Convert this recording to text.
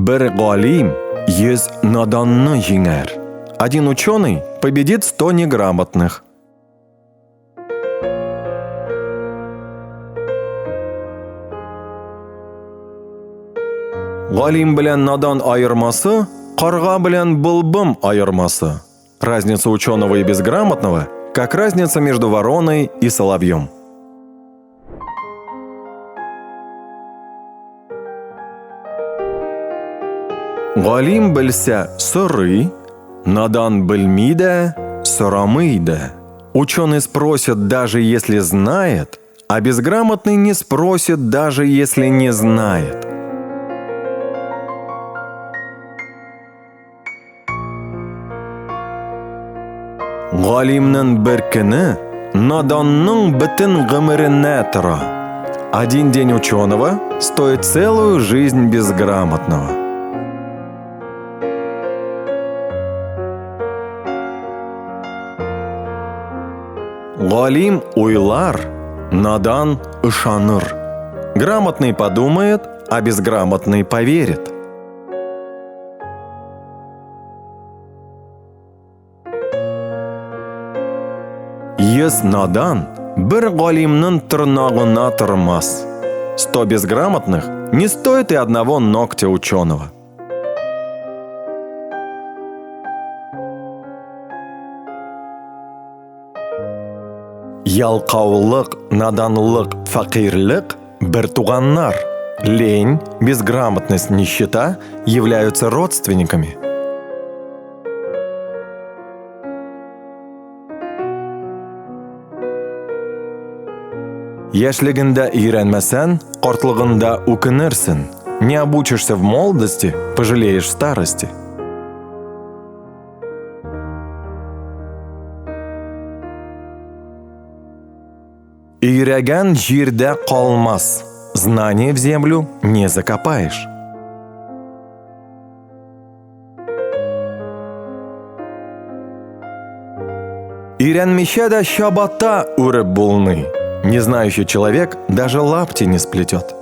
Бер галим 100 наданны җиңәр. Один ученый победит 100 неграмотных. Галим белән надан аермасы, карга белән былбым аермасы. Разница ученого и безграмотного, как разница между вороной и соловьем. Галим белсә сорый, надан белми дә, сорамый да. Ученый спросит, даже если знает, а безграмотный не спросит, даже если не знает. Галимнең бер көне наданның бөтен гомеренә тора. Один день ученого стоит целую жизнь безграмотного. Галим уйлар, надан ышаныр. Грамотный подумает, а безграмотный поверит. 100 надан бер галимнең тырнагына тормас. 100 безграмотных не стоит и одного ногтя ученого. Ялкаулык, наданлык, фәкыйрьлек бер туганнар. Лень, безграмотность, нищета являются родственниками. Яшьлегендә өйрәнмәсән, картлыгында үкенерсен. Не обучишься в молодости, пожалеешь в старости. Өйрәгән җирдә калмас. Знание в землю не закопаешь. Өйрәнмичә дә чабата үреп булмый. Не знающий человек даже лапти не сплетет.